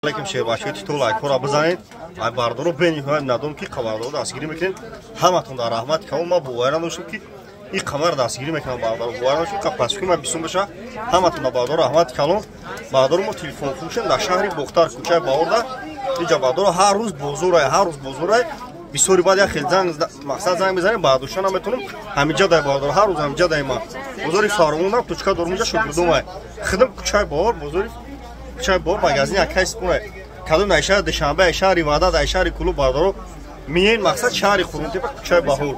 Алейкум, шербачаҳои тито, лайкҳоро бизанед. Ай бардоро бениҳоят надом, ки қабардоро дастгирӣ мекунед. Ҳаматон дар раҳмати калон. Ман боварӣ надоштам, ки ин қамар дастгирӣ мекунам, бардоро. Боварӣ надоштам, ка пасфикри ман бисёр боша. Ҳаматон дар бардоро раҳмати калон. Бардоро, мо телефон фурӯшем дар шаҳри Бохтар, кӯчаи Баҳорда. Инҷа, бардоро, ҳар рӯз бозорай, ҳар рӯз бозорай. Бисёри баъд як хел занг, мақсад, занг мезанем, баъдуша наметонам. Ҳамиҷа дай, бардоро, ҳар рӯз ҳамиҷа дай. Ма бозори Фаровонам точка дорум, инҷа шогирдомай хидм. Кӯчаи Баҳор, бозори кӯчаи Баҳор, магазин якай спунай. Кадом дар шаҳри Душанбе, ай шаҳри Ваҳдат, ай шаҳри Кулуб, бардоро, миен, мақсад, шаҳри Хурумтепа, кӯчаи Баҳор.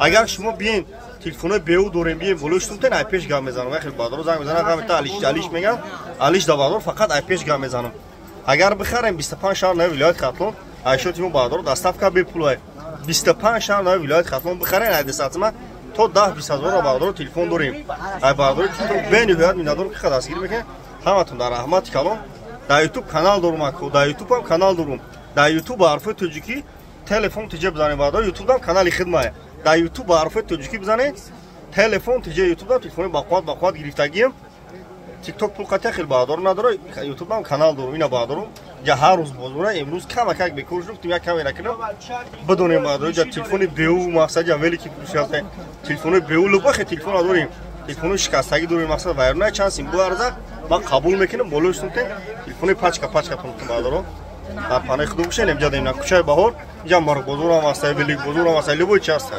Агар шумо биен, телефонои беу дорем, биен, болои шутумтен, ай пеш гап мезанам. Хел бардоро занг мезанам, гамета алиш алиш мегам, алиш да. Бардоро, фақат ай пеш гап мезанам. Агар бихарем, 25 шаҳр нави вилояти Хатлон айшоти мо, бардоро, доставка бепулай. 25 шаҳр нави вилояти Хатлон бихарем, ай десатима то 10-20 ҳазорро, бардоро, телефон дорем. Ай бардори тито бениҳоят миннатдорам, ки дастгирӣ мекунем. Ҳаматон дар раҳмати калон. Дар Ютуб канал дорум, ако, дар Ютубам канал дорум. Дар Ютуб ба ҳарфои тоҷикӣ телефон тиҷе бизанед, бардор, Ютубдам канали хидмае. Дар Ютуб ба ҳарфои тоҷикӣ бизанед телефон тиҷе, Ютубдам телефони бақувват, бақувват гирифтагием. Тикток пул қатия хел бардор надора, Ютубам канал дорум. Ина, бардорум, ҷа ҳар рӯз бозора. Имрӯз камакак бекор шуд, гуфтем, як камера кунам, бидонем, бардор. Ҷа телефони беу, мақсад, ҷа велики фурӯши, телефони беу, любахе телефона дорем, телефони шикастагӣ дорем, мақсад, вайрона, чанд сим буарза, ман қабул мекунам. Болои сумтен телефони пачка пачка фурӯхтам. Бардоро, дар панаи худо бошен. Имҷа дем, кӯчаи Баҳор, инҷа марг бозорам ҳаста, велик бозорам ҳаста, любой чи ҳаста.